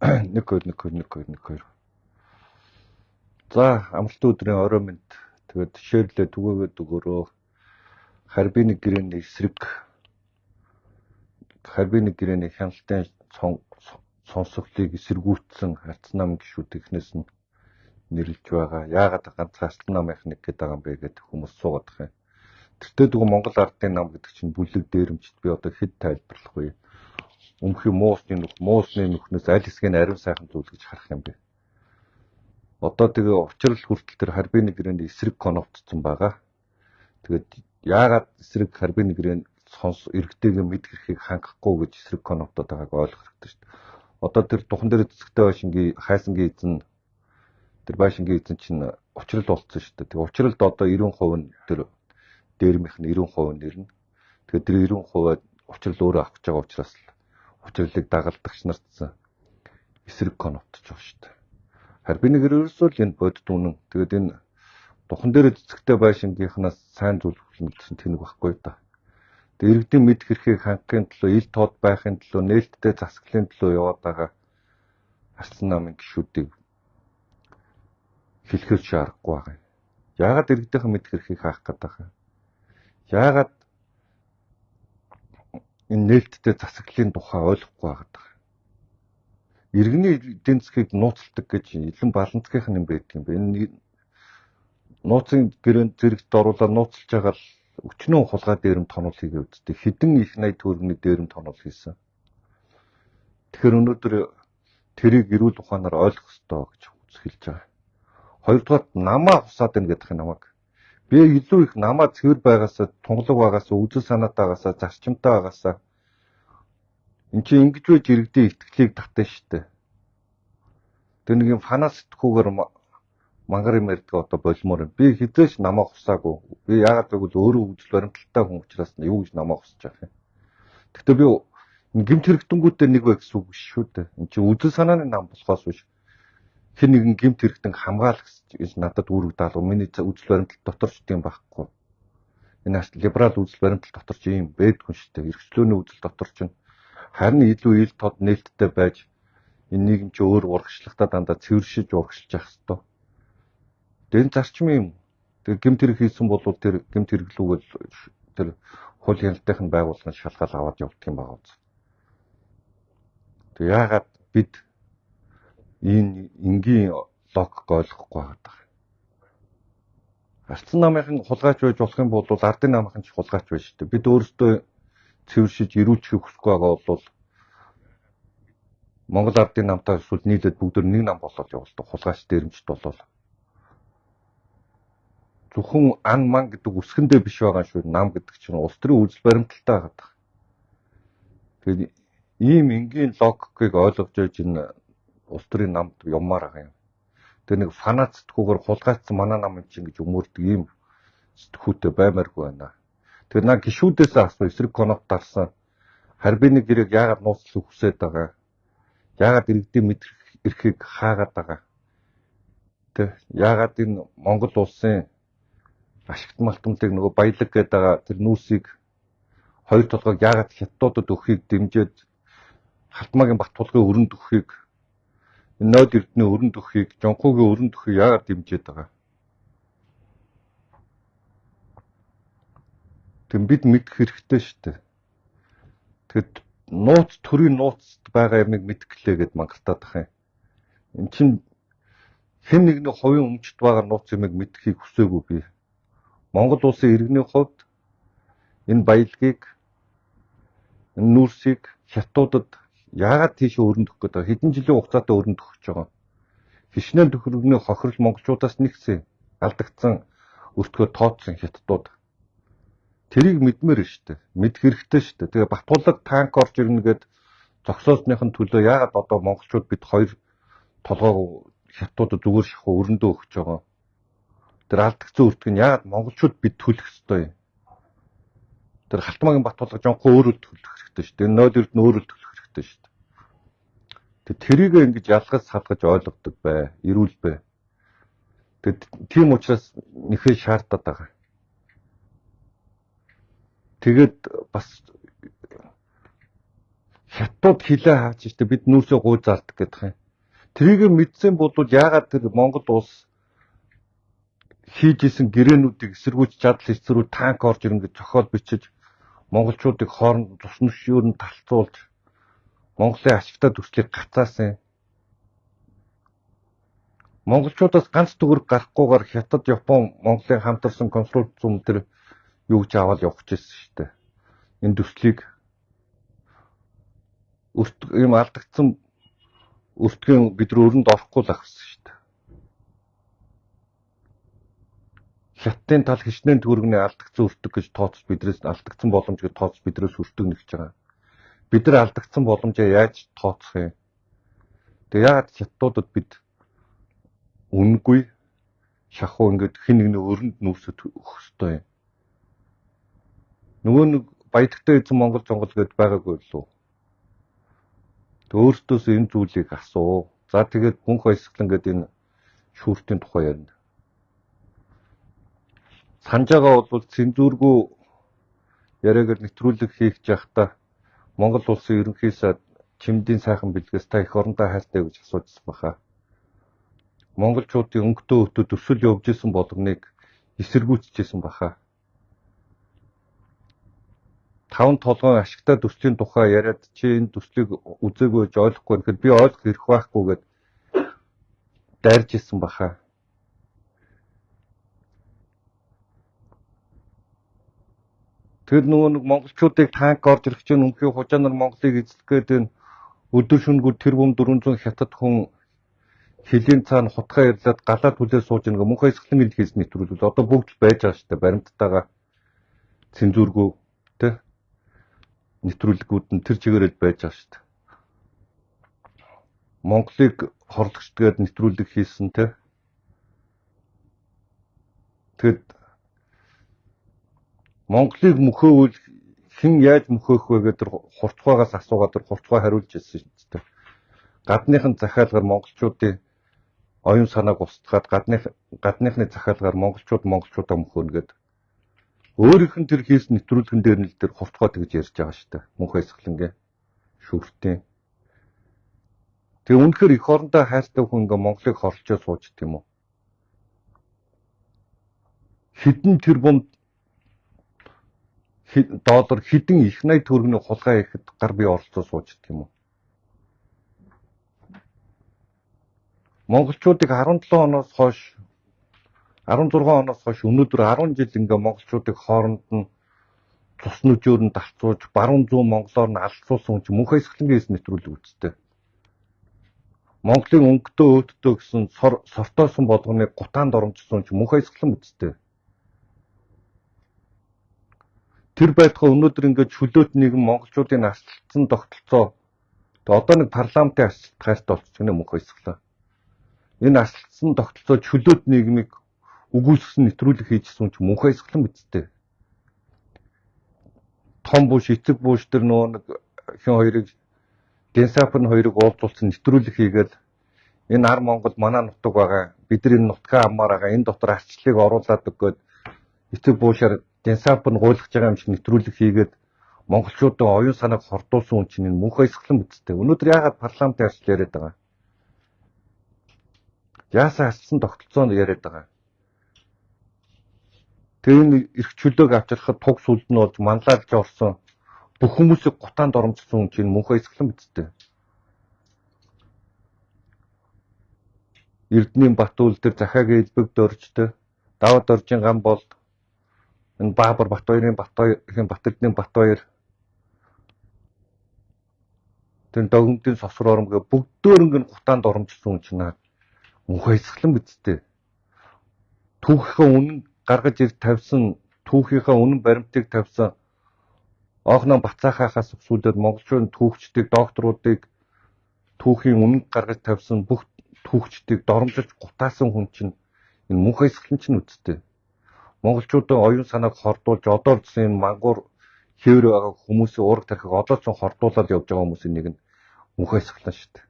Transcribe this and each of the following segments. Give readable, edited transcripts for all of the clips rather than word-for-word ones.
1 2 1 2 1 2 1 2. За, амралтын өдрийн орой минь тэгээд шеэрлээ түгээгээд өгөөрөө. Харбины гэрээний эсрэг Харбины гэрээний хяналтын сонсголыг эсэргүүцсэн Арц нам гишүүд эхнээс нь нэрлж байгаа. Яагаад ганцхан Арц намынх нэг гэдэг байгаа юм бэ гэдэг хүмүүс суугаад байгаа юм. Тэртээ дгүү Монгол ардын нам гэдэг чинь бүлэг дээрэмчд би одоо хэд тайлбарлах вэ? Өмхий муусны нүх, муусны нүхнээс аль хэсгийг нь ариун сайхан зүйл гэж харах юм бэ? Одоо тэгээ учрал хүртэл тэр Харбины гэрээний эсрэг коноптцсон байгаа. Тэгээд яагаад эсрэг Харбины гэрээнд сонс иргэдэйгээ мэдэх эрхийг хангахгүй гэж эсрэг коноптод байгааг ойлгох хэрэгтэй шүү дээ. Одоо тэр тухан дээр цэцэгтэй байшингийн хайсангийн эзэн тэр байшингийн эзэн чинь учрал болцсон шүү дээ. Тэгээ учралд одоо 90% нь тэр дээрмийнх нь 90% нэрнэ. Тэгээд тэр 90% учрал өөрөө авах гэж байгаа учраас л учралыг дагалдагч нарцсан эсрэг коноптож байгаа шүү дээ. Харбины гэр ерөөсөө л энэ бодит үнэн. Тэгээд энэ духан дээр цэцэгтэй байшингийнхнаас сайн зүйл хүлнэ гэсэн тэнэг байхгүй да. Тэгээд иргэдийн мэдэх эрхийг хангахын төлөө, ил тод байхын төлөө, нээлттэй засаглалын төлөө яваад байгаа Арслан намын гишүүдийг хэлэхээс ч аргагүй байгаа юм. Яагаад иргэдийнхэн мэдэх эрхийг хаах гээд байгаа юм? Яагаад энэ нээлттэй засаглалын тухай ойлгохгүй байгаа юм? Иргэний эдийн засгийг нууцладаг гэж илэн баланцгийнх нь юм байдаг юм бэ? Энэ нууцын гэрээнд зэрэгт оруулаад нууцлж байгаа л өчнөө хулгай дээрэм тонол хийгээ үзтээ. Хэдэн их 80 төгрөгийн дээрэм тонол хийсэн. Тэгэхээр өнөөдөр тэрийг эрүүл ухаанаар ойлгох ёстой гэж хэлж байгаа. Хоёрдугаар намаа хусаад байна гэдэг нь намайг. Би илүү их намаа цэвэр байгаасаа, тунгалаг байгаасаа, үзэл санаатайгаасаа, зарчимтай байгаасаа эн чинь ингэж байж иргэдийн итгэлийг татна штэ. Тэр нэг юм фанат сэтгүүгээр мангар юм ярьдаг одоо болмоор юм. Би хизээч намаа хусаагүй. Би яагаад гэвэл өөрөө үзэл баримталтай хүн учраас юу гэж намаа хусаж байгаа юм. Гэхдээ би гэмт хэрэгтэнгүүтээ нэг бай гэсэн үг биш шүү дээ. Энд чинь үзэл санааны нам болохоос биш. Хэн нэгэн гэмт хэрэгтэн хамгаалах гэж надад үүрэг даалга. Миний үзэл баримтлал дотор ч тийм байхгүй. Энэ либерал үзэл баримтлал дотор ч ийм байдгүй шүү дээ. Эрхчлөөний үзэл дотор ч харин илүү ил тод нээлттэй байж энэ нийгэм чи өөр урагшлахтаа дандаа цэвэршиж урагшилж явах хэвээр. Тэр энэ зарчим юм. Тэр гэмт хэрэг хийсэн бол тэр гэмт хэрэглүүгээл тэр хууль хяналтынх нь байгууллагын шалгаал аваад явдаг юм байгаа биз. Тэг яагаад бид энэ энгийн логик ойлгохгүй байгаа юм. Арцсан намынхан хулгайч байж болох юм бол ардын намынхан ч хулгайч байж шүү дээ. Бид өөрсдөө цэвэршиж эрүүлчихийг хүсэхгүй байгаа бол Монгол ардын намтай эсвэл нийлээд бүгд нэг нам болоод явуулдаг. Хулгайч дээрэмчт болол. Зөвхөн ан ман гэдэг үсгэндээ биш байгаа шүү. Нам гэдэг чинь улс төрийн үзэл баримталтай байгаа. Тэгээд ийм энгийн логикийг ойлгож байж энэ улс төрийн намд явмаар байгаа юм. Тэр нэг фанат сэтгүүгээр хулгайцсан манай нам чинь гэж өмөрдөг ийм сэтгүүтэй баймааргүй байна. Тэр наа гишүүдээс асуу эсрэг коноп дарсан Харбины гэрээг яагаад нууцлах хүсээд байгаа? Яагаад иргэдийн мэдэх эрхийг хаагаад байгаа? Тэ яагаад энэ Монгол улсын ашигт малтамтыг нөгөө баялаг гэдэг байгаа тэр нүүсийг хоёр толгойг яагаад хятадуудад өгөхийг дэмжиж Халтмаагийн Баттулгын өрөнд өгөхийг нойд эрдэнэ өрөнд өгөхийг Жонхуугийн өрөнд өгөхийг яагаад дэмжиж байгаа? Тэг бид мэдэх хэрэгтэй шүү дээ. Тэгэд нууц төрийн нууцд байгаа юмыг мэдэх гэлээ гэд мангартаад ах юм. Эн чинь хэн нэгний хувийн өмчт байгаа нууц юмыг мэдэхийг хүсээгүй би. Монгол улсын иргэний хувьд энэ баялагийг энэ нүүрсийг хятадуудад яагаад тийшээ өрнөдөх гэдэг хэдэн жилийн хугацаатай өрнөдөх гэж байгаа. Хичнээн төхөргөний хохирол монголчуудаас нэгсэн алдагдсан өртгөө тооцсон хятадууд. Тэрийг мэдмээр шүү дээ. Мэдэх хэрэгтэй шүү дээ. Тэгээ Батулаг танк орж ирнэ гэд зогсоосныхын төлөө яагаад одоо монголчууд бид хоёр толгойг хятадуудад зүгээр шахуу өрөндөө өгч байгаа. Тэр алдагдсан өртг нь яагаад монголчууд бид төлөх ёстой юм? Тэр Халтмаагийн Батулга жонхоо өөрөө төлөх хэрэгтэй шүү дээ. Энэ 0 эрдэнэ өөрөө төлөх хэрэгтэй шүү дээ. Тэг тэрийг ингэж ялгаж салгаж ойлгодог бай, эрүүл бай. Тэг тийм учраас нэхээ шаардаад байгаа. Тэгээд бас Хятад хилээ хаач штэ бид нүүрсээ гуй зардаг гэдэг юм. Тэрийг мэдсэн бол яагаад тэр Монгол улс хийж исэн гэрээнүүдийг эсэргүүц чадал эсрүү танк орж ирнэ гэж зохиол бичиж монголчуудыг хооронд цус нүшүүр нь талцуулж Монголын ашигтай төслийг гацаасан. Монголчуудаас ганц төгрөг гарахгүйгээр Хятад, Япон, Монголын хамтарсан консорциум тэр юу гэж аваад явах гэсэн шүү дээ. Энэ төслийг юм алдагдсан өртгийн бид нар өрөнд орохгүй л авсан шүү дээ. Хятадын тал хичнээн төгрөгний алдагдсан өртөг гэж тооцож бидрээс алдагдсан боломж гэж тооцож бидрээс өртөг нэгж байгаа. Бид нар алдагдсан боломжоо яаж тооцох юм? Тэгээ яагаад хятадуудад бид үнэгүй шахуу ингээд хэн нэгний өрөнд нүүрсэд өгөх ёстой юм? Нөгөө нэг баялагтай эзэн Монгол жонгол гэд байгаагүй лүү. Тэг өөртөөс энэ зүйлийг асуу. За тэгээд мөнх баясгалан гэдэг энэ шүүртийн тухай ярина. Санаж байгаа бол цензургүй яриагаар нэвтрүүлэг хийх байхдаа Монгол улсын ерөнхий сайд Чимдийн сайхан бэлгээс та эх орондоо хайртай гэж асуужсан баха. Монголчуудын өнгөтөө өтөө төсөл явж исэн болгоныг эсэргүүцчихсэн баха. Таван толгойн ашигтай төслийн тухай яриад чи энэ төслийг үзээгүй гэж ойлгохгүй гэхэд би ойлгох эрх байхгүй гэд дайрж исэн баха. Тэр нөгөө нэг монголчуудыг танк орж ирэх чинь үнхий хужаа нар Монголыг эзлэх гээд энэ өдөр шөнөгүй тэрбум 400 хятад хүн хөлийн цаана хутгаа ирлээд галаа түлээ сууж ингээ мөнх баясгалан хийсэн нэвтрүүлэг одоо бүгд л байж байгаа шүү дээ. Баримттайгаа цензургүй тэ нэвтрүүлгүүд нь тэр чигээрэл байж байгаа шүү дээ. Монголыг хорлогчд гээд нэвтрүүлэг хийсэн тэ. Тэгэд Монголыг мөхөөвөл хэн яаж мөхөөх вэ гэдэг тэр хурцгаагаас асуугаад тэр хурцгаа хариулж ирсэн шүү дээ. Гадныхын захиалгаар монголчуудын оюун санааг устгаад гадныхны захиалгаар монголчууд монголчуудаа мөхөөнө гээд өөрийнх нь тэр хийсэн нэвтрүүлгэн дээр нь л тэр хурцгаа тэгж ярьж байгаа шүү дээ. Мөнх баясгалангийн шүүртийн. Тэгээ үнэхээр эх орондоо хайртай хүн ингээ Монголыг хорлцоо сууж тийм үү? Хэдэн тэрбум доллар хэдэн их 80 төгрөгийн хулгай ихэд гар бие оролцоо сууж тийм үү? Монголчуудыг 17 оноос хойш 16 оноос хойш өнөөдөр 10 жил ингээ монголчуудыг хооронд нь цус нүжөөр нь далцууж баруун зүүн монголоор нь алцуулсан хүн чинь мөнх баясгалангийн хийсэн нэвтрүүлэг үсттэй. Монголын өнгөтөө өөдтөө гэсэн сортоосон болгоныг гутаанд оромжсон хүн чинь мөнх баясгалан үсттэй. Тэр байтугай өнөөдөр ингээд чөлөөт нийгэм монголчуудын аслалцсан тогтолцоо одоо нэг парламентын аслалт хайртай болчихсон нэ мөнх баясгалан. Энэ аслалцсан тогтолцоо чөлөөт нийгмийг үгүйсгэсэн нэвтрүүлэг хийжсэн чинь мөнх баясгалан үсттэй. Том буш, эцэг буш тэр нөгөө нэг хэн хоёрыг Денсапын хоёрыг уулзуулсан нэвтрүүлэг хийгээл энэ ар Монгол манай нутаг байгаа. Бид нар энэ нутгаа авмаар байгаа. Энэ дотор арчлалыг оруулаад өгөөд эцэг буушаар Денсап нь гуйлгаж байгаа юм шиг нэвтрүүлэг хийгээд монголчуудын оюун санааг хордуулсан хүн чинь энэ мөнх баясгалан үсттэй. Өнөөдөр яагаад парламентын арчил яриад байгаа? Яасан арчилсан тогтолцоонд яриад байгаа? Тэр энэ эрх чөлөөг авчрахад туг сүлд нь болж манлайлж орсон бүх хүмүүсийг гутаанд оромжсон хүн чинь мөнх баясгалан үсттэй. Эрдэнийн Батүл тэр захаагийн элбэг дөржтэй Даваад доржийн гам бол энэ Баабар Батбаярын Батбаяр Батэрдний Батбаяр тэр догмдын сосрор ором гэ бүгдөө ингэн гутаанд оромжсон хүн чинь мөнх баясгалан үсттэй. Түүхийнхээ үнэн гаргаж ир тавьсан түүхийнхээ үнэн баримтыг тавьсан Оохноо Бацаахаас өсвөлөд монголчуудын түүхчдийг, докторуудыг түүхийн үнэн гаргаж тавьсан бүх түүхчдийг доромжилж гутаасан хүн чинь энэ мөнх баясгалан чинь үсттэй. Монголчуудын оюун санааг хордуулж одоо л гэсэн энэ мангуур хэвэр байгаа хүмүүсийн уураг тархийг одоо ч хордуулаад явж байгаа хүмүүсийн нэг нь мөнх баясгалан шүү дээ.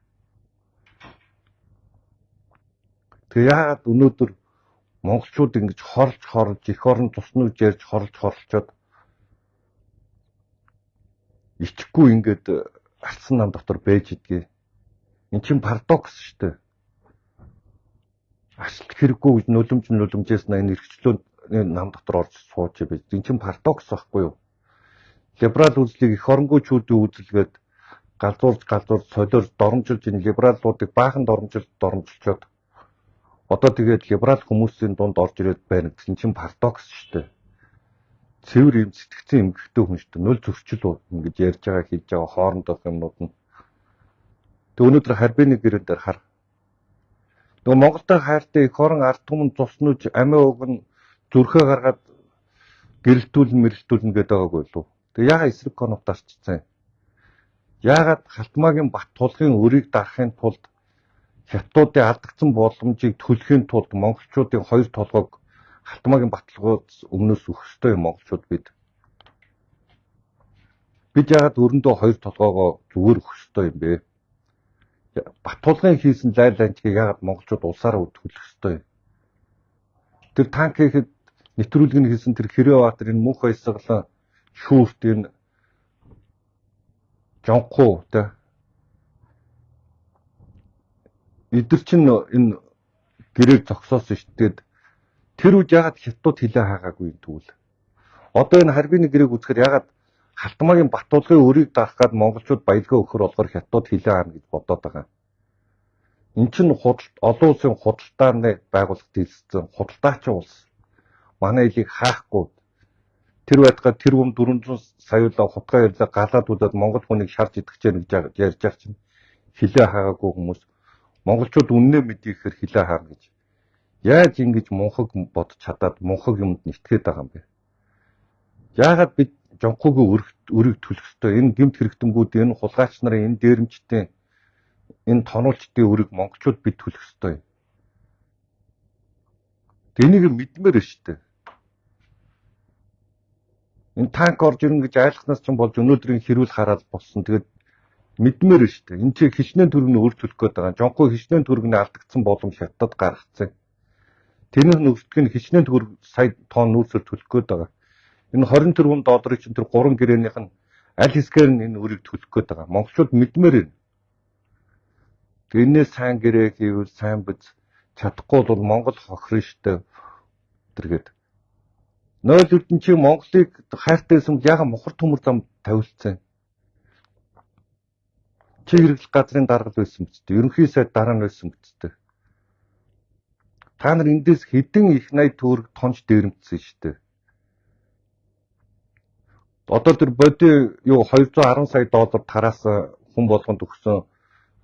Тэгээ яагаад өнөөдөр монголчууд ингэж хорлж хорлж эх орон цуснууд ярьж хорлж хорлцоод ичихгүй ингээд ардсан нам дотор байж идгийг. Эн чинь парадокс шүү дээ. Арчлах хэрэггүй гэж нулимж нулимжээс энэ эрхчлөөний нам дотор орж сууж байж. Эн чинь парадокс байхгүй юу? Либерал үзлийг эх оронгуйчүүдийн үзэлгээд галзуурж галзуурж солиор доромжилж энэ либералуудыг баахан доромжилж доромжилчоод одоо тэгээд либерал хүмүүсийн дунд орж ирээд байна гэсэн чинь парадокс шүү дээ. Цэвэр юм сэтгцэн эмгэгтэй хүн шүү дээ. Нүл зөрчил ингэж ярьж байгаа хийж байгаа хоорондох юмнууд нь. Тэг өнөөдөр харбины гэрэн дээр хар. Нөгөө Монголтой хайртай эх орон ард түмэн цуснууж амиа өгөн зүрхээ гаргаад гэрэлтүүлэн мэрэлтүүлнэ гэдэг байгаагүй лүү. Тэг яга эсрэг конопт арчсан. Яагаад Халтмаагийн Бат тулгын өрийг дарахын тулд хятадуудын алдагдсан боломжийг төлөхийн тулд монголчуудын хоёр толгойг Халтмаагийн Баталгаас өмнөөс өгөх ёстой юм монголчууд бид. Бид яагаад өрөндөө хоёр толгоогоо зүгээр өгөх ёстой юм бэ? Батулгын хийсэн лайланчгийг яагаад монголчууд улсаараа төлөх ёстой юм? Тэр танк хийхэд нэвтрүүлэг нь хийсэн тэр Хэрэбаатар энэ мөнх баясгалан шүүрт энэ Жонхуу тэ эдгэр чинь энэ гэрээг зогсоосон шүү дээ. Тэр үед ягаад хятадууд хилээ хаагаагүй юм тэгвэл. Одоо энэ харбины гэрээг үзэхээр ягаад Халтмаагийн Батулгын өрийг дарах гад монголчууд баялгаа өгөхөр болохоор хятадууд хилээ хаана гэж бодоод байгаа. Эн чинь худал олон улсын худалдааны байгууллагт нийлсэн худалдаачин улс. Манай илийг хаахгүй. Тэр байтугай тэр бум 400 саяулаа хутгаа ярьлаа галаад үлээд монгол хүнийг шарж идэх гэж ярьж байгаа чинь хилээ хаагаагүй хүмүүс монголчууд үннээ мэдээхээр хилээ хаана гэж. Яаж ингэж мунхаг бодож чадаад мунхаг юмд нэтгээд байгаа юм бэ? Яагаад бид Жонхогийн өрийг төлөх ёстой? Энэ гэмт хэрэгтэнгүүд, энэ хулгайч нарын, энэ дээрэмчдийн, энэ тонуулчдын өрийг монголчууд бид төлөх ёстой. Тэнийг мэдмээр шүү дээ. Энэ танк орж ирнэ гэж айлхнаас ч болж өнөөдрийн хэрүүл хараад болсон. Тэгээд мэдмээр шүү дээ. Энэ чи хичнээн төгрөгийн өр төлөх гээд байгаа. Жонхоо хичнээн төгрөгийн алдагдсан боломж хятад гаргацсан. Тэрнийх нь өртөг нь хичнээн төгрөг сая тонн нүүрсээр төлөх гээд байгаа. Энэ 20 тэрбум долларыг чинь тэр гурван гэрээнийх нь аль хэсгээр нь энэ өрийг төлөх гээд байгаа. Монголчууд мэдмээр байна. Тэрнээс сайн гэрээ хийвэл сайн биз, чадахгүй бол Монгол хохирно штэ тэргээд. Нойл Эрдэнэ чи Монголыг хайртайсан бол яга мухар төмөр зам тавилцсан. Чи хэрэглэх газрын даргал байсан биз дээ. Ерөнхий сайд дараа нь байсан биз дээ. Та нар эндээс хэдэн их 80 төгрөг тонч дээрэмдсэн шүү дээ. Одоо тэр боди юу 210 сая доллар тараас хүн болгонд өгсөн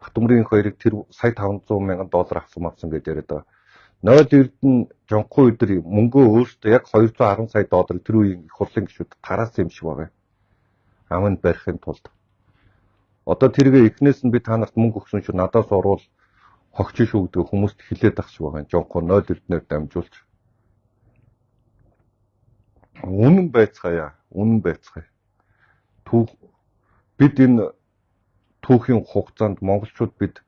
Батөмрийн хоёрыг тэр сая 500 мянган доллар авсан авсан гэж яриад байгаа. Нойл Эрдэнэ Жонхоо өдр мөнгөө өөртөө яг 210 сая доллар тэр үеийн их хурлын гишүүд тараасан юм шиг байгаа. Аманд барихын тулд. Одоо тэргээ эхнээс нь би та нарт мөнгө өгсөн шүү надаас оруул хогч шүү гэдэг хүмүүст хэлээд ах шиг байгаа. Жонхоо Нойл Эрдэнээр дамжуулж. Үнэн байцгаая. Үнэн байцгаая. Түүх бид энэ түүхийн хугацаанд монголчууд бид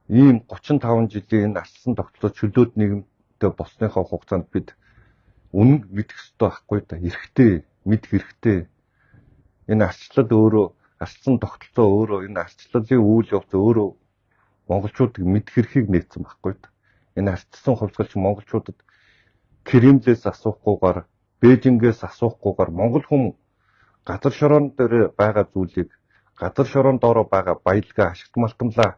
ийм 35 жилийн энэ арчсан тогтолцоо чөлөөт нийгэмтэй болсныхоо хугацаанд бид үнэн мэдэх ёстой байхгүй да. Эрхтэй, мэдэх эрхтэй. Энэ арчлал өөрөө, арчсан тогтолцоо өөрөө, энэ арчлалын үйл явц өөрөө монголчуудыг мэдэх эрхийг нээсэн байхгүй да. Энэ арчсан хувьсгалч монголчуудад Кремлээс асуухгүйгээр, Бээжингээс асуухгүйгээр монгол хүн газар шороон дээр байгаа зүйлийг, газар шороон доороо байгаа баялгаа ашигт малтамлаа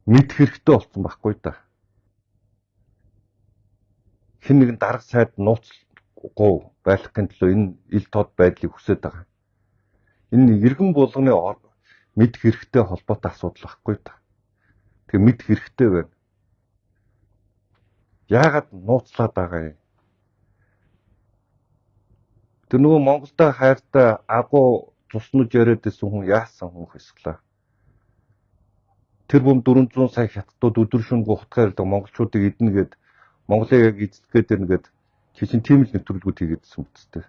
мэдэх хэрэгтэй болсон байхгүй да. Хэн нэгэн дарга сайд нууцлахгүй байхын төлөө энэ ил тод байдлыг хүсэж байгаа. Энэ иргэн болгоны мэдэх хэрэгтэй холбоотой асуудал байхгүй да. Тэгээ мэдэх хэрэгтэй байна. Яагаад нууцлаад байгаа юм? Тэр нөгөө Монголтой хайртай агуу цуснаж яриад байсан хүн яасан хүн хэсглээ. Тэр бум 400 сая хятадууд өдөр шөнөгүй хутгаа ярьдаг монголчуудыг эднэ гэд Монголыг яг эзлэх гээд ирнэ гэд чи чинь тийм л нэвтрүүлгүүд хийгээдсэн үсттэй.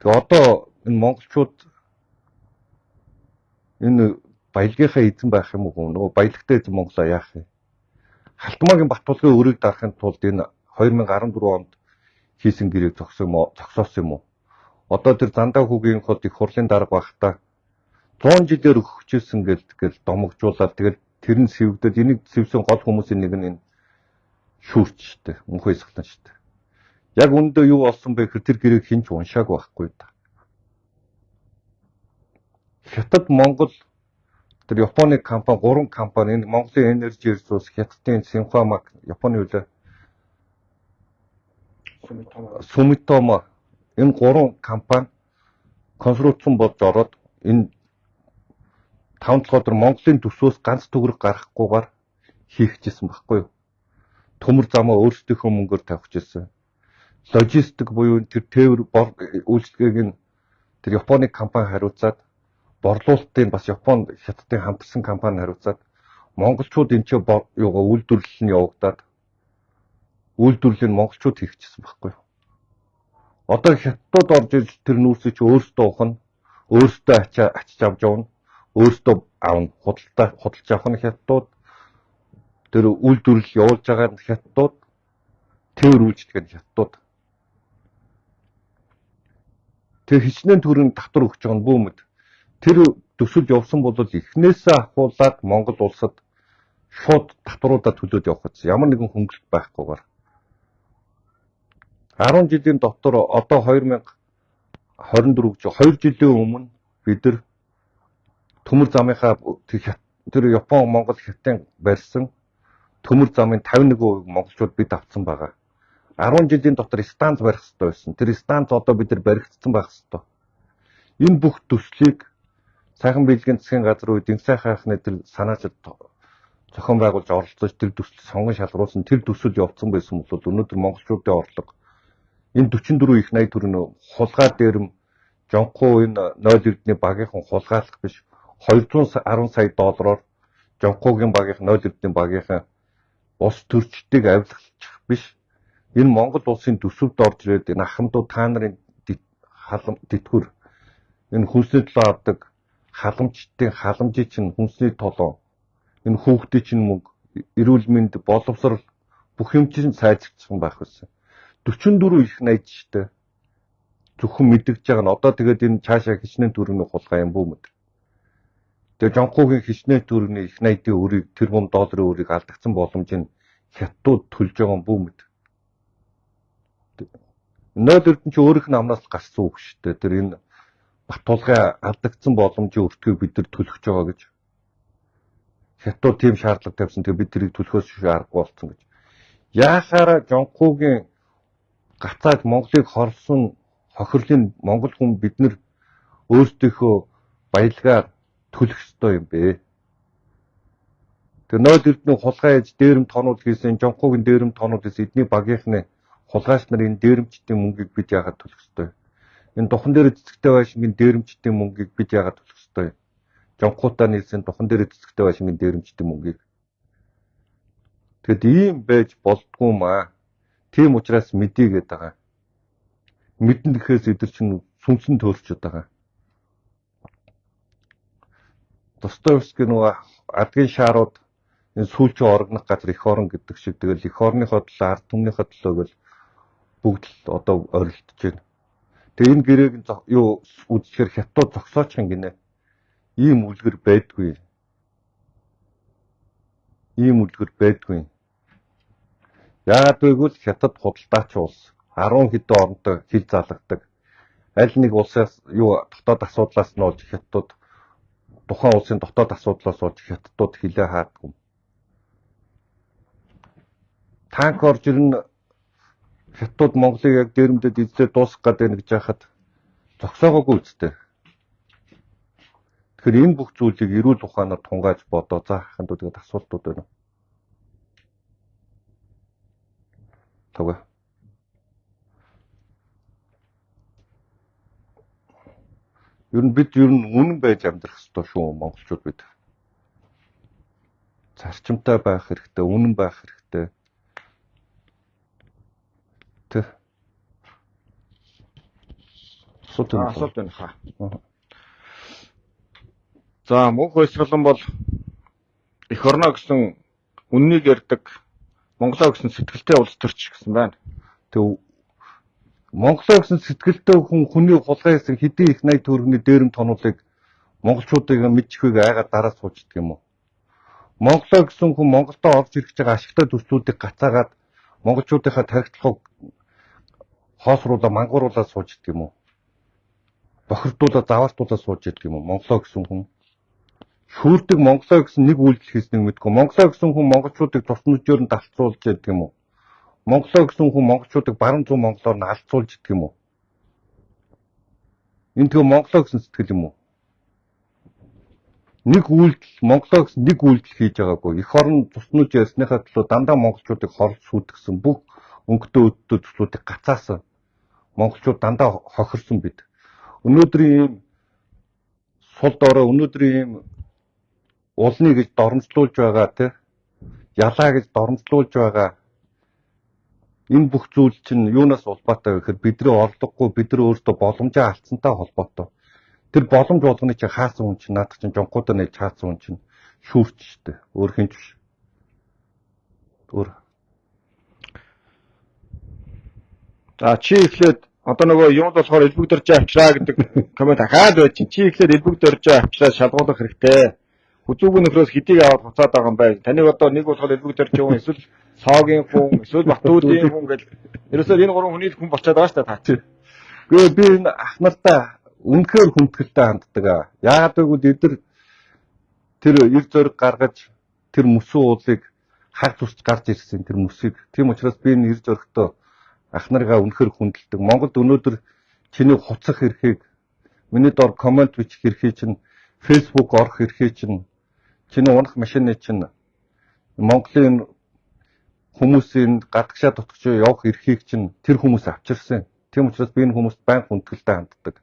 Тэгээ одоо энэ монголчууд энэ баялагийнхаа эзэн байх юм уу? Нөгөө баялагтай эзэн Монголоо яах юм? Халтмаагийн Батулгын өрийг дарахын тулд энэ 2014 онд хийсэн гэрээг зогсоосон юм уу? Одоо тэр Зандаа хүүгийн хот их хурлын дарга байхдаа 100 жилээр өгчээсэн гэл домогжуулаад тэгэл тэр нь сэвгдээд энийг сэвсэн гол хүмүүсийн нэг нь энэ шүүрч штэ, мөнхөө эсгэлэн штэ. Яг үүндээ юу болсон бэ гэхээр тэр гэрээг хэн ч уншаагүй байхгүй да. Хятад, Монгол тэр Японы компани, 3 компани, энэ Монголын Energy Resource, Хятадын Синхуамак, Японы үлээ Сумитомо, энэ 3 компани консорциум болж ороод энэ 5-7 өдөр Монголын төсвөөс ганц төгрөг гаргахгүйгээр хийхжсэн байхгүй юу? Төмөр замаа өөрсдийнхөө мөнгөөр тавьчихсан. Логистик буюу тэр тээвэр үйлчилгээг нь тэр Японы компани хариуцаад, борлуулалтын бас Япон Хятадын хамтарсан компани хариуцаад, монголчууд энэ ч юугаа үйлдвэрлэл нь явагдаад үйлдвэрлэлийг монголчууд хийчихсэн байхгүй юу? Одоо хятадууд орж ирж тэр нүүрсийг чи өөрсдөө ухна, өөрсдөө ачиж авч явна, өөрсдөө авна, худалдаа худалж авах нь хятадууд, тэр үйлдвэрлэл явуулж байгаа нь хятадууд, тээвэр үйлчилгээ нь хятадууд. Тэр хичнээн төрийн татвар өгч байгаа нь бүүмэд. Тэр төсөл явсан бол эхнээсээ ахуулаад Монгол улсад шууд татваруудаа төлөөд явах гэсэн. Ямар нэгэн хөнгөлөлт байхгүйгээр. 10 жилийн дотор одоо 2024 гэж 2 жилийн өмнө бид нар төмөр замынхаа тэр Япон, Монгол, Хятадын барьсан төмөр замын 51% монголчууд бид авцсан байгаа. 10 жилийн дотор станц барих хэрэгтэй байсан. Тэр станц одоо бид нар баригдсан байх хэрэгтэй. Энэ бүх төслийг сайхан биелэгийн засгийн газар үед Дэнсайхан анхны тэр санаачил зохион байгуулж оролцож тэр төсөл сонгон шалгаруулсан, тэр төсөл явцсан байсан бол өнөөдөр монголчуудын орлого энэ 44 их 80 төгрөг хулгай дээрэм Жонхуу энэ 0 эрдний багийнхан хулгайлах биш, 210 сая доллараар Жонхуугийн багийнхан, 0 эрдний багийнхан улс төрчдийг авилгалчих биш. Энэ Монгол улсын төсөвд орж ирээд энэ ахмадуу та нарын халам тэтгэвэр, энэ хүнсний төлөө авдаг халамжтын халамжийг чинь хүнсний толоо, энэ хүүхдийн чинь мөнгө, эрүүл мэнд, боловсрол бүх юм чинь сайжирсан байх байсан. 44 их найж штэ. Зөвхөн мэдгэж байгаа нь одоо тэгээд энэ цаашаа хичнээн төгрөгийн хулгай юм бүү мэд. Тэгээ Жонхуугийн хичнээн төгрөгийн их найдын өрийг, тэрбум долларын өрийг алдагдсан боломжийг хятадууд төлж байгаа юм бүү мэд. 0 эрдэнэ чи өөрийнх нь амнаас гарсан үг шүү дээ. Тэр энэ Батулгай алдагдсан боломжийн өртгийг бид нар төлөх гэж байгаа гэж. Хятадууд тийм шаардлага тавьсан. Тэгээ бид тэрийг төлөхөөс аргагүй болсон гэж. Яахаараа Жонхуугийн гацааг Монголыг хорлсон хохирлын монгол хүн бид нар өөрсдийнхөө баялгаар төлөх ёстой юм бэ? Тэгээ 0 эрдэнэ хулгай хийж дээрэм тонууд хийсэн, Жонхуугийн дээрэм тонууд хийсэн эдний багийнхны хулгайч нар энэ дээрэмчдийн мөнгийг бид яагаад төлөх ёстой вэ? Энэ духан дээр цэцэгтэй байшингийн дээрэмчдийн мөнгийг бид яагаад төлөх ёстой вэ? Жонхуутай нийлсэн духан дээр цэцэгтэй байшингийн дээрэмчдийн мөнгийг. Тэгэд ийм байж болдгоо маа. Тийм учраас мэдээ гэдэг байгаа. Мэдэн гэхээс эдэр чинь сүнсэн төөрчөд байгаа. Достоевский нөгөө адгийн шаарууд энэ сүүлчийн орогнох газар эх орон гэдэг шиг тэгэл эх орныхоо төлөө, ард түмнийхээ төлөө гэл бүгд л одоо орилдож байна. Тэгээ энэ гэрээг юу үзэхээр хятад зогсоочих юм гинэ. Ийм үлгэр байдгүй. Ийм үлгэр байдгүй. Яагаад вэ гэвэл хятад худалдаач улс 10 хэдэн оронтой хил залгадаг. Аль нэг улсаас юу дотоод асуудлаас нь болж хятадууд тухайн улсын дотоод асуудлаас болж хятадууд хилээ хаадгүй. Танк орж ирнэ, хятадууд Монголыг яг дээрэмдэд эзлээ дуусгах гэдэг нэг жахад зогсоогоогүй үсттэй. Тэгэхээр энэ бүх зүйлийг эрүүл ухаанаар тунгааж бодоо. За хаханд тэгээд асуултууд байна уу? Тавга. Ер нь бид ер нь үнэн байж амьдрах ёстой шүү, монголчууд бид. Зарчимтай байх хэрэгтэй, үнэн байх хэрэгтэй. Тэ. Асуулт байна. Асуулт байна хаа. За, мөнх хойсгалан бол эх орноо гэсэн үннийг ярьдаг, Монголоо гэсэн сэтгэлтэй улс төрч гэсэн байна. Тэг Монголоо гэсэн сэтгэлтэй хүн хүний хулгай хийсэн хэдийн их 80 төгрөгийн дээрэм тонуулыг Монголчуудыг мэдчихвэг айгаад дараа суучдаг юм уу? Монголоо гэсэн хүн Монголдо орж ирэх байгаа ашигтай төслүүдийг гацаагаад монголчуудынхаа тархитлагыг хоосруулаа, мангууруулаад сууж идэг юм уу? Бохирдуулаад, заваартуулаад сууж идэг юм уу? Монголоо гэсэн хүн шүүрдэг Монголоо гэсэн нэг үйлдэл хийснийг мэдгүй. Монголоо гэсэн хүн монголчуудыг тус нүжээр нь далцуулж идэг юм уу? Монголоо гэсэн хүн монголчуудыг баруун зүүн монголоор нь алцуулж идэг юм уу? Энэ тэгээ Монголоо гэсэн сэтгэл юм уу? Нэг үйлдэл Монголоо гэсэн нэг үйлдэл хийж байгаагүй. Эх орон цуснууж ярьсныхаа төлөө дандаа монголчуудыг хорл сүйтгэсэн, бүх өнгөтэй өдтэй төслүүдийг гацаасан. Монголчууд дандаа хохирсон бид. Өнөөдрийн ийм сул дорой, өнөөдрийн ийм улны гэж доромжлуулж байгаа, те, ялаа гэж доромжлуулж байгаа энэ бүх зүйл чинь юунаас улбаатай вэ гэхээр бидний орлогогүй, бид нар өөрсдөө боломжоо алдсантай холбоотой. Тэр боломж болгоны чинь хаасан хүн чинь наадах чинь жонхуудаа нээж хаасан хүн чинь шүүрч штэ. Өөр хэн ч биш. Өөр. За, чи эхлээд одоо нөгөө юунд болохоор элбэг дөржөө авчраа гэдэг коммент ахаад байж чинь. Чи эхлээд элбэг дөржөө авчраа шалгуулах хэрэгтэй. Хүзүүгийн нөхрөөс хэдийг аваад буцаад байгаа юм бэ? Таныг одоо нэг болохоор элбэг дөржөө хүн, эсвэл соогийн хүн, эсвэл Батүүдийн хүн гэл ерөөсөө энэ гурван хүний л хүн болчиход байгаа шүү дээ та. Гээ би энэ ах нартаа үнэхээр хүндэтгэлтэй ханддаг. Яагаад гэвэл эдгээр тэр эр зориг гаргаж тэр мөсөн уулыг хаг зүсч гарч ирсэн тэр мөсийг. Тийм учраас би энэ эр зоригтой ах наргаа үнэхээр хүндэлдэг. Монголд өнөөдөр чиний хуцах эрхийг, миний дор коммент бичих эрхийг чинь, Facebook орох эрхийг чинь, чиний унах машины чинь, Монголын хүмүүсийн гадагшаа дутгаж явах эрхийг чинь тэр хүмүүс авчирсан. Тийм учраас би энэ хүмүүст байнга хүндэтгэлтэй ханддаг.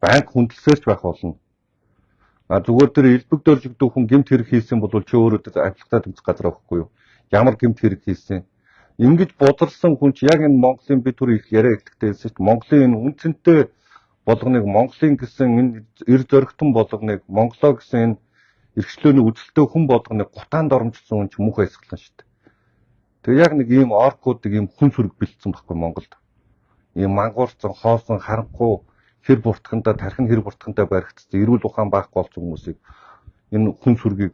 Байнга хүндэлсээр ч байх болно. А зүгээр тэр элбэг дөржигдөх хүн гэмт хэрэг хийсэн бол чи өөрөө тэр авилгатай тэмцэх газар авахгүй юу? Ямар гэмт хэрэг хийсэн? Ингэж бузарлсан хүн чи яг энэ Монголын би түр их яриа эхлэхдээ хэлсэн чинь Монголын энэ үнцэнтэй болгоныг, Монголын гэсэн энэ эр зоригтон болгоныг, Монголоо гэсэн энэ эрхчлөөний үзэлтэй хүн болгоныг гутаанд оромжлсон хүн чи мөнх баясгалан шүү дээ. Тэгээ яг нэг ийм оркуудыг ийм хүн сүрэг бэлдсэн байхгүй Монголд. Ийм мангуурцсан, хоосон, харанхуй хэр буртхандаа, тархин хэр буртхандаа баригдсан, эрүүл ухаан байхгүй болсон хүмүүсийг энэ хүн сүргийг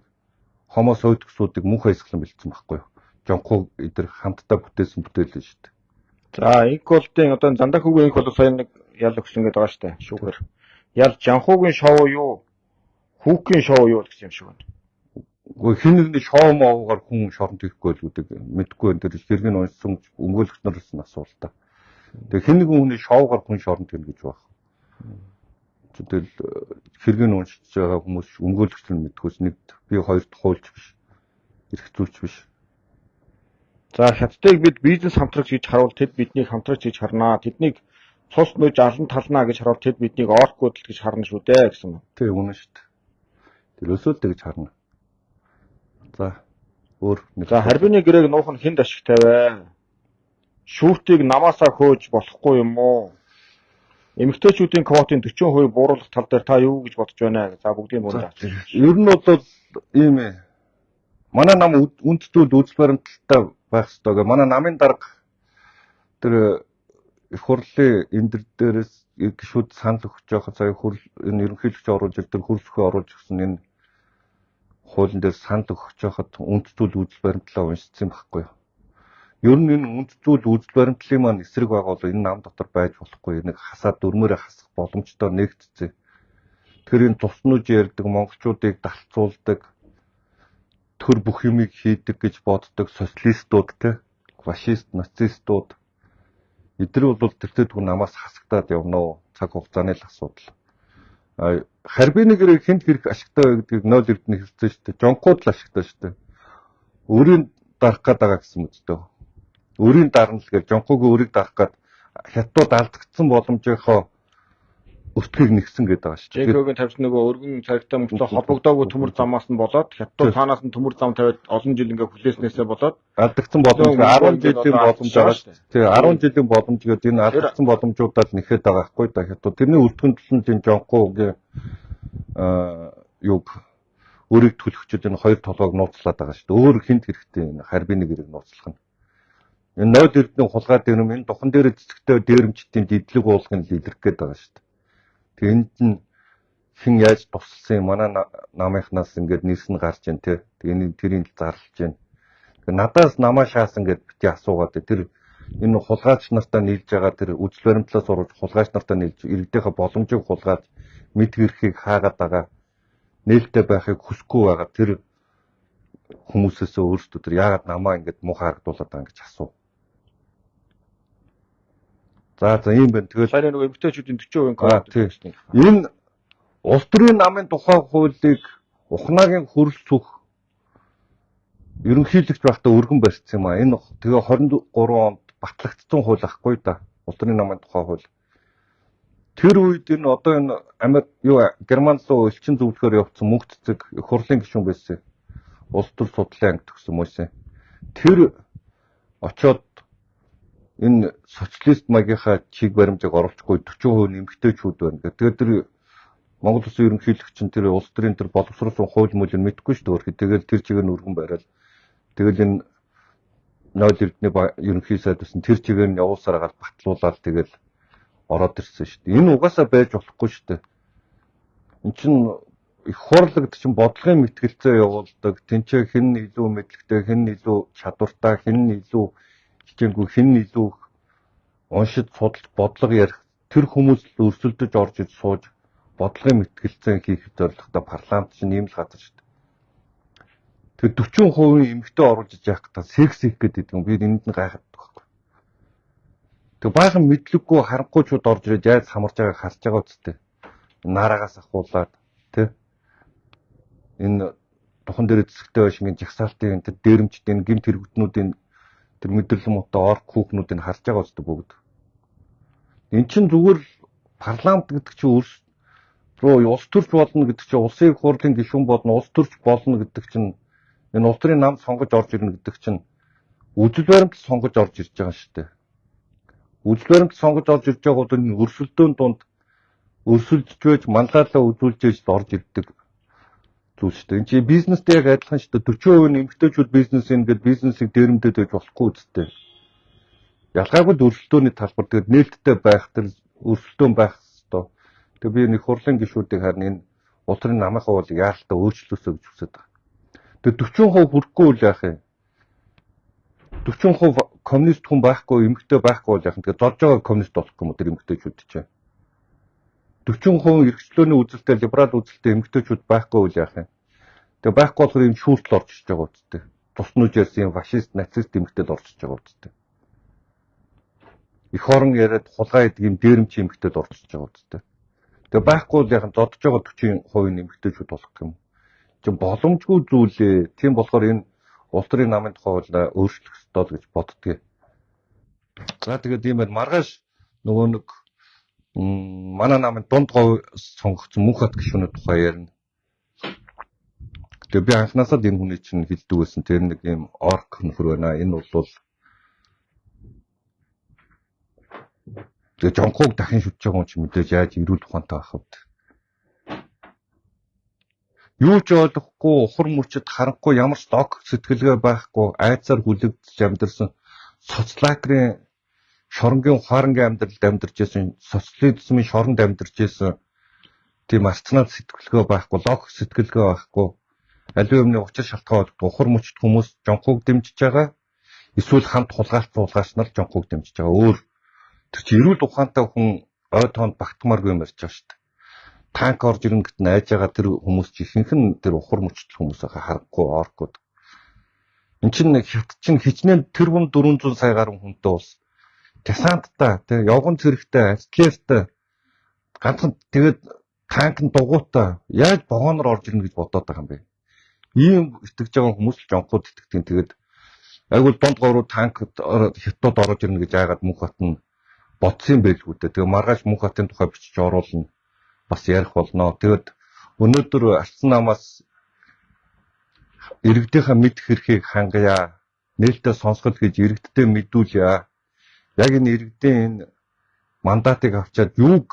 хомос ойдгсуудыг мөнх баясгалан бэлдсэн байхгүй юу? Жонхоо эдэр хамтдаа бүтээсэн бүтээл шүү дээ. За, инк болдын одоо зандаа хүүгийн инк бол сая нэг ял өгсөн гэдэг байгаа шүү дээ. Шүүгээр. Ял Жанхуугийн шоу юу? Хүүкийн шоу юу гэсэн юм шиг байна. Үгүй, хэн нэгний шоу моугаар хүн шоронд ирэхгүй л гэдэг мэдгүй энэ тэр хэргийг уншсан өмгөөлөгч нараас нь асуулта. Тэгээ хэн нэгэн хүний шоугаар хүн шоронд ирнэ гэж байх. Тэгэл хэргийг уншиж байгаа хүмүүс өмгөөлөгч нар мэдхүйс нэг би хоёрт хуульч биш. Эрх зүйч биш. За, хятадыг бид бизнес хамтрагч гэж харуул тэд биднийг хамтрагч гэж харнаа. Тэднийг цус нүүж алан талнаа гэж харуул тэд биднийг оркууд л гэж харна шүү дээ гэсэн. Тэг үнэн шүү дээ. Тэр өсөөл тэгж харна. За, өөр нэг. За, харбины гэрээг нуух нь хүнд ашигтай вэ? Шүүртийг намаасаа хөөж болохгүй юм уу? Эмэгтэйчүүдийн квотын 40% бууруулах тал дээр та юу гэж бодож байна? За, бүгдийн мөрөнд авчих. Ер нь бол ийм ээ. Манай нам үндэстүүд үзэл баримталтай байх ёстой гэх. Манай намын дарга тэр их хурлын эндэр дээрээс гишүүд санал өгч байхад сая хурл энэ ерөнхийлөгч оруулж тэр хөрсөхөө оруулж ирсэн энэ хуулийн дээр санал өгч байхад үндэстүүд үзэл баримтлаа уншсан байхгүй юу? Ер нь энэ үндэстүүд үзэл баримтлалын маань эсрэг байгаа бол энэ нам дотор байж болохгүй. Нэг хасаад дөрмөөрөө хасах боломжтой нэгтцээ. Тэр энэ туснууж ярьдаг монголчуудыг далцуулдаг төр бүх юмыг хийдэг гэж боддог социалистууд те, фашист, нацистууд эдгээр бол тэртээ түн намаас хасагдаад явна уу? Цаг хугацааны л асуудал. Харбины гэрээ хүнд хэрэг ашигтай вэ гэдгийг 0 эрдэнэ хэлсэн шүү дээ. Жонхууд л ашигтай шүү дээ. Өөрийн дарах гээд байгаа гэсэн мэт дээ. Өөрийн дарна л гэж жонхоогийн өөрийг дарах гээд хятадууд алдагдсан боломжийнхоо өртгийг нэгсэн гэдэг байгаа шүү дээ. Жэкогийн тавьсан нөгөө өргөн царигтай мөртлөө холбогдоогүй төмөр замаас нь болоод хятадууд цаанаас нь төмөр зам тавиад олон жил ингээ хүлээснээсээ болоод алдагдсан боломж 10 жилийн боломж байгаа шүү дээ. Тэгээ 10 жилийн боломж гэдэг энэ алдагдсан боломжуудаа л нэхэд байгаа байхгүй да хятад. Тэрний өртгөн төлөнд энэ Жонхоогийн юг өөрийг төлөхчөд энэ хоёр толгойг нууцлаад байгаа шүү дээ. Өөр хүнд хэрэгтэй энэ харбины гэрэг нууцлах нь. Энэ 0 эрдэнэ хулгай дэрэм энэ духан дээр цэцэгтэй дээрэмчдийн дидлэг уулгын л илэрх гээд байгаа шүү дээ. Тэг энд нь Хэн яаж тусалсан юм, манай намынхнаас ингээд нэрс нь гарч ийн те. Тэгээ энэ тэрийг л зарлж байна. Тэгээ надаас намаа шаасан гэд бити асуугаад тэр энэ хулгайч нартаа нийлж байгаа тэр үзэл баримтлаас урвж хулгайч нартаа нийлж иргэдийнхээ боломжийг хулгайлж мэдэх эрхийг хаагаад байгаа нээлттэй байхыг хүсэхгүй байгаа тэр хүмүүсээс өөрсдөө тэр яагаад намаа ингэж муухай харагдуулаад байгаа гэж асуу. За за ийм байна. Тэгэл Саяны нөгөө эмэгтэйчүүдийн 40% квот гэсэн. Энэ улс төрийн намын тухай хуулийг Ухнаагийн хөрөл цүх ерөнхийлөгч байхдаа өргөн барьсан юм а. Энэ тэгээ 23 онд батлагдсан хууль ахгүй да. Улс төрийн намын тухай хууль. Тэр үед энэ одоо энэ Америк юу Герман руу элчин зөвлөхөөр явцсан мөнх цэцэг их хурлын гишүүн байсан. Улс төр судлалын анги төгссөн мөсөн. Тэр очоод энэ социалист маягийнхаа чиг баримжааг оруулахгүй 40% эмэгтэйчүүд байна гэх. Тэгээд тэр Монгол Улсын ерөнхийлөгч нь тэр улс төрийн тэр боловсруулсан хууль муулийг мэдэхгүй шүү дээ. Тэгэл тэр чигээр нь өргөн бариад тэгэл энэ 0 эрдэнэ ерөнхий сайд байсан тэр чигээр нь явуулсаар агаад батлуулаад тэгэл ороод ирсэн шүү дээ. Энэ угаасаа байж болохгүй шүү дээ. Энд чинь их хурл гэдэг чинь бодлогын мэтгэлцээ явуулдаг. Тэнцээ хэн нь илүү мэдлэгтэй, хэн нь илүү чадвартай, хэн нь илүү хичээнгүй, хэн нь илүү уншиж судалж бодлого ярих тэр хүмүүс л өрсөлдөж орж иж сууж бодлогын мэтгэлцээ хийх зорилготой парламент чинь ийм л газар шүү дээ. Тэр 40% эмэгтэй оруулж иж яах гэдэг секс хийх гэдэг юм. Би энд нь гайхаад байхгүй. Тэг баахан мэдлэггүй харанхуйчуд орж ирээд яаж самарж байгааг харж байгаа үсттэй. Нараагаас ахуулаад тэ энэ тухан дээр зэсгтэй байшингийн жагсаалтын тэр дээрэмчдийн гэмт хэрэгтнүүдийн тэр мэдрэл муутай орк хүүхнүүдийг харж байгаа үсттэй бүгд. Эн чинь зүгээр л парламент гэдэг чинь өрс рүү улс төрч болно гэдэг чинь улсын их хурлын гишүүн болно, улс төрч болно гэдэг чинь энэ улс төрийн нам сонгож орж ирнэ гэдэг чинь үзэл баримт сонгож орж ирж байгаа шүү дээ. Үзэл баримт сонгож орж ирж байгаа бол энэ өрсөлдөөн дунд өрсөлдөж байж манлайлалаа үзүүлж байж орж ирдэг зүйл шүү дээ. Энд чинь бизнестэй яг адилхан шүү дээ. 40% нь эмэгтэйчүүд бизнес ингээд бизнесийг дээрэмдээд байж болохгүй үсттэй. Ялгаагүй л өрсөлдөөний талбар тэгээд нээлттэй байх тэр өрсөлдөөн байх ёстой. Тэгээд би нэг хурлын гишүүдийг харин энэ улс төрийн намынхаа бол яаралтай өөрчлөөсэй гэж хүсэж байгаа. Тэгээд 40% хүрэхгүй үл яах юм? 40% коммунист хүн байхгүй, эмэгтэй байхгүй бол яах юм? Тэгээд зодж байгаа коммунист болохгүй юм уу тэр эмэгтэйчүүд чинь? 40% эрхчлөөний үзэлтэй, либерал үзэлтэй эмэгтэйчүүд байхгүй үл яах юм? Тэгээ байхгүй болохоор юм шүүртэл орж иж байгаа үсттэй. Туснууж ярьсан юм фашист, нацист эмэгтэйд орж иж байгаа үсттэй. Эх орон яриад хулгай гэдэг юм дээрэмч эмэгтэйд орж иж байгаа үсттэй. Тэгээ байхгүй бол яг зодж байгаа 40% эмэгтэйчүүд болох юм. Чинь боломжгүй зүйлээ. Тийм болохоор энэ улс төрийн намын тухай хууль өөрчлөх ёстой л гэж боддгийг. За тэгээд ийм байна. Маргааш нөгөө нэг манай намын дунд говь сонгогдсон Мөнхбат гишүүний тухай ярина. Тэгээ би анхнаасаа л энэ хүний чинь хэлдэг байсан. Тэр нэг ийм орк нөхөр байна. Энэ бол тэгээ Жонхуг дахин шүтж байгаа хүн чинь мэдээж яаж эрүүл ухаантай байх вэ? Юу ч ойлгохгүй, ухар мөчөд харанхуй ямар ч логик сэтгэлгээ байхгүй, айцаар хүлэгдэж амьдарсан соцлагерын шоронгийн ухаарангийн амьдралд амьдарч байсан, социализмын шоронд амьдарч байсан тийм арцнаад сэтгэлгээ байхгүй, логик сэтгэлгээ байхгүй, аливаа юмны учир шалтгаан ойлгодог ухар мөчд хүмүүс Жонхуг дэмжиж байгаа. Эсвэл хамт хулгайлт суулгаач нар Жонхуг дэмжиж байгаа. Өөр тэр чинь эрүүл ухаантай хүн ой тоонд багтмааргүй юм ярьж байгаа шүү дээ. Танк орж ирнэ гэт нь айж байгаа тэр хүмүүс чи ихэнх нь тэр ухар мөчтөл хүмүүс байгаа харанхуй оркууд. Эн чинь хятад чинь хичнээн тэрбум 400 сая гаруй хүнтэй улс. Десанттай, тэр явган цэрэгтэй, артиллеритай ганцхан тэгээд танк нь дугуйтай яаж вагоноор орж ирнэ гэж бодоод байгаа юм бэ? Ийм итгэж байгаа хүмүүс л Жонхууд итгэдэг. Тэгээд айгуул дунд говь руу танк хятадууд орж ирнэ гэж айгаад Мөнхбат нь бодсон юм байлгүй дээ. Тэгээ маргааш Мөнхбатын тухай бичиж оруулна. Бас ярих болно. Тэгээд өнөөдөр Альцан намаас иргэдийнхээ мэдэх эрхийг хангая. Нээлттэй сонсгол гэж иргэдтэй мэдүүлье. Яг энэ иргэдийн энэ мандатыг авчиад юуг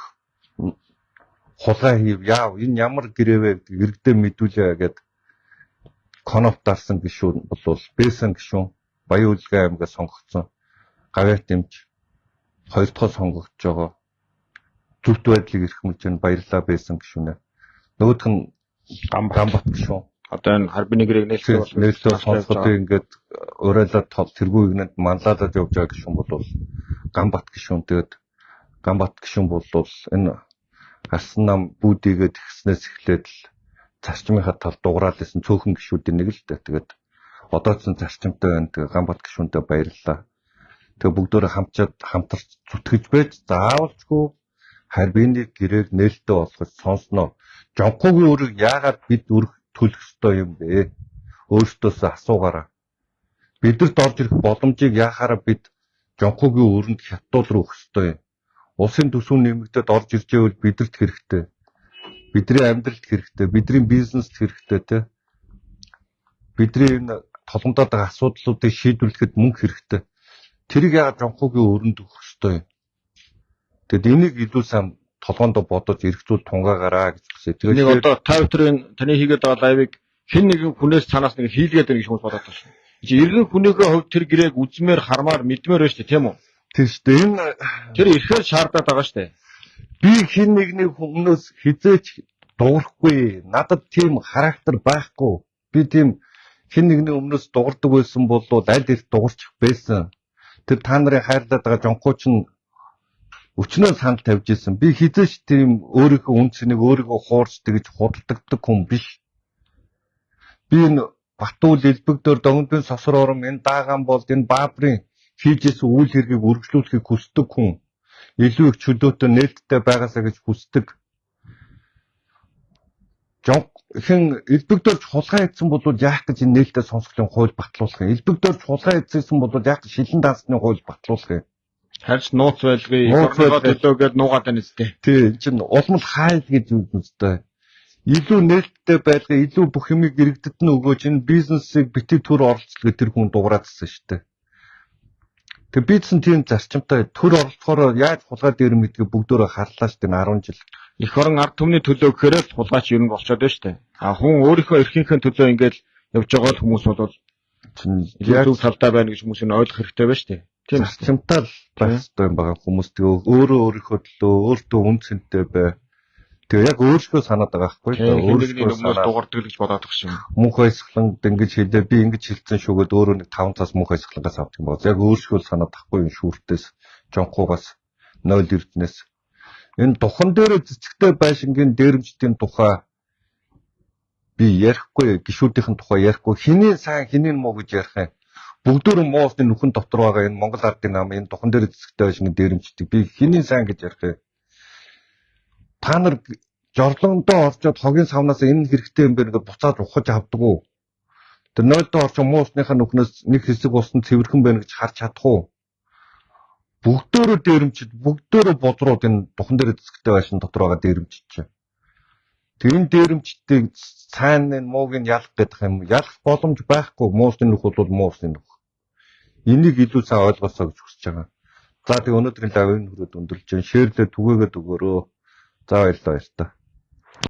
хулгай хийв яав энэ ямар гэрээ вэ гэдэг иргэдээ мэдүүлье гэд коноп дарсан гишүүн бол Бэсэн гишүүн Баян Үлгэн аймгаас сонгогдсон Гавьяат эмч хоёр дахь сонгогдож байгаа зөвхт байдлыг эрхэмлж байна. Баярлалаа Бэсэн гишүүнээ. Нөгөөх нь Ганбат. Ганбат гишүүн. Одоо энэ харбины гэрээг нээлттэй болгож Нээлттэй сонсголыг ингээд уриалаад тэргүй игнэд манлайлаад явж байгаа гишүүн бол Ганбат гишүүн. Тэгээд Ганбат гишүүн бол энэ гарсан нам бүүдийгээд ихснээс эхлээд л зарчмынхаа тал дуграал исэн цөөхөн гишүүдийн нэг л дээ. Тэгээд одоо ч зарчимтай байна. Тэгээд Ганбат гишүүнтэй баярлалаа. Тэгээд бүгдөө хамчаад хамтарч зүтгэж байж заавалчгүй харбины гэрээг нээлттэй болгож сонсноо. Жонхогийн өрөг яагаад бид өрх төлөх ёстой юм бэ? Өөрсдөөсөө асуугаарай. Бидэрт орж ирэх боломжийг яахаараа бид Жонхогийн өрөнд хятадуул руу өгөх ёстой юм. Улсын төсөв нэмэгдээд орж ирж байвал бидэрт хэрэгтэй. Бидний амьдралд хэрэгтэй, бидний бизнест хэрэгтэй те. Бидний энэ толгомдоод байгаа асуудлуудыг шийдвэрлэхэд мөнгө хэрэгтэй. Тэрийг яагаад Жонхогийн өрөнд өгөх ёстой юм? Тэгэд энийг илүү сайн толгоондоо бодож эрх зүйл тунгаагаараа гэж хүсье. Энийг Тэгээд одоо та бүхэн таны хийгээд байгаа лайвыг хэн нэгэн хүнээс цаанаас нэг хийлгээд байна гэж хүмүүс бодоод байна шин. Чи иргэн хүнийхээ хувьд тэр гэрээг үзмээр, хармаар, мэдмээр байна шүү дээ, тийм үү? тийм шүү дээ. Энэ Тэр ирэхээр шаардаад байгаа шүү дээ. би хэн нэгний өмнөөс хизээч дуурахгүй. Надад тийм характер байхгүй. Би тийм хэн нэгний өмнөөс дуурдаг байсан бол аль эрт дуурчих байсан. Тэр та нарын хайрлаад байгаа жонхооч нь өчнөө санал тавьж исэн. Би хизээч тийм өөрийнхөө үн цэнийг өөрийгөө хуурч тэгж худалдагддаг хүн биш. Би энэ Батүл элбэгдөр догнодын сосор орон энэ даагаан болд энэ баабрын хийж исэн үйл хэргийг үргэлжлүүлэхийг хүсдэг хүн. Илүү их чөлөөтэй нээлттэй байгаасаа гэж хүсдэг. Хэн элбэгдөрч хулгай хийсэн бол яах гэж энэ нээлттэй сонсголын хууль батлуулах юм? Элбэгдөрч хулгай хийсэн бол яах гэж шилэн даансны хууль батлуулах юм? Харьц нууц байлгыг Нууц орныхоо байлгыг. төлөө гээд нуугаад байна үстэй. Тий, энэ чинь улмал хайл гэж юу үстэй. Илүү нээлттэй байлгаа, илүү бүх юмыг иргэдэд нь өгөөж энэ бизнесийг бити төр оролцол гэх тэр хүн дуграадсан шүү дээ. Тэг би чинь тийм зарчимтай төр оролцохоор яаж хулгай дээр мэдгийг бүгдөө харлаа шүү дээ 10 жил. Эх орон ард түмний төлөө гэхээр л хулгайч ер нь болчоод байна шүү дээ. А хүн өөрийнхөө эрхийнхээ төлөө ингээд явж байгаа л хүмүүс бол Чинь илүү яг зөв талдаа байна гэж хүмүүс нь ойлгох хэрэгтэй байна шүү дээ. Тийм үү? зарчимтай л байх хэрэгтэй юм байгаа хүмүүс тэгээ өөрөө өөрийнхөө төлөө өөртөө үн цэнтэй бай. Тэгээ яг өөрсгөө санаад байгаа байхгүй Тийм, хэн нэгний өөрсгөө өмнөөс санаад дуурдаг л гэж бодоод байгаа юм. мөнх баясгаланд ингэж хэлээ би ингэж хэлсэн шүүгээд өөрөө нэг 5 цаас мөнх баясгалангаас авдаг юм байна. Яг өөрсгөө л санаад тахгүй юм шүүртээс жонхуугаас 0 эрдэнэс энэ духан дээр цэцэгтэй байшингийн дээрэмчдийн тухай би ярихгүй гişүүдийн тухай ярихгүй хэний сайн хэний муу гэж ярих юм. Бүгдөө муусны нүхэн дотор байгаа энэ Монгол ардын нам энэ духан дээр цэцэгтэй байшингийн дээрэмчдийг би хэний сайн гэж ярих юм. Та нар жорлондоо орчоод хогийн савнаас энэ хэрэгтэй юм бэ гэдээ буцаад ухаж авдаг уу? Тэр нойлдоо орчин муусныхаа нүхнээс нэг хэсэг ус нь цэвэрхэн байна гэж харж чадах уу? Бүгдөө дээрэмчд, бүгдөө бозрууд энэ духан дээр цэцэгтэй байшин дотор байгаа дээрэмчд чинь. Тэр энэ дээрэмчдийг сайн нь мууг нь ялах гэдэг юм. Ялах боломж байхгүй. Муусны нүх бол муусны нүх. Энийг илүү сайн ойлгосоо гэж хүсэж байгаа. За тэг өнөөдрийн лав энэ хүрээд өндөрлөж байна. Шеэрлээ түгээгээд өгөөрөө. За баярлалаа баярлалаа.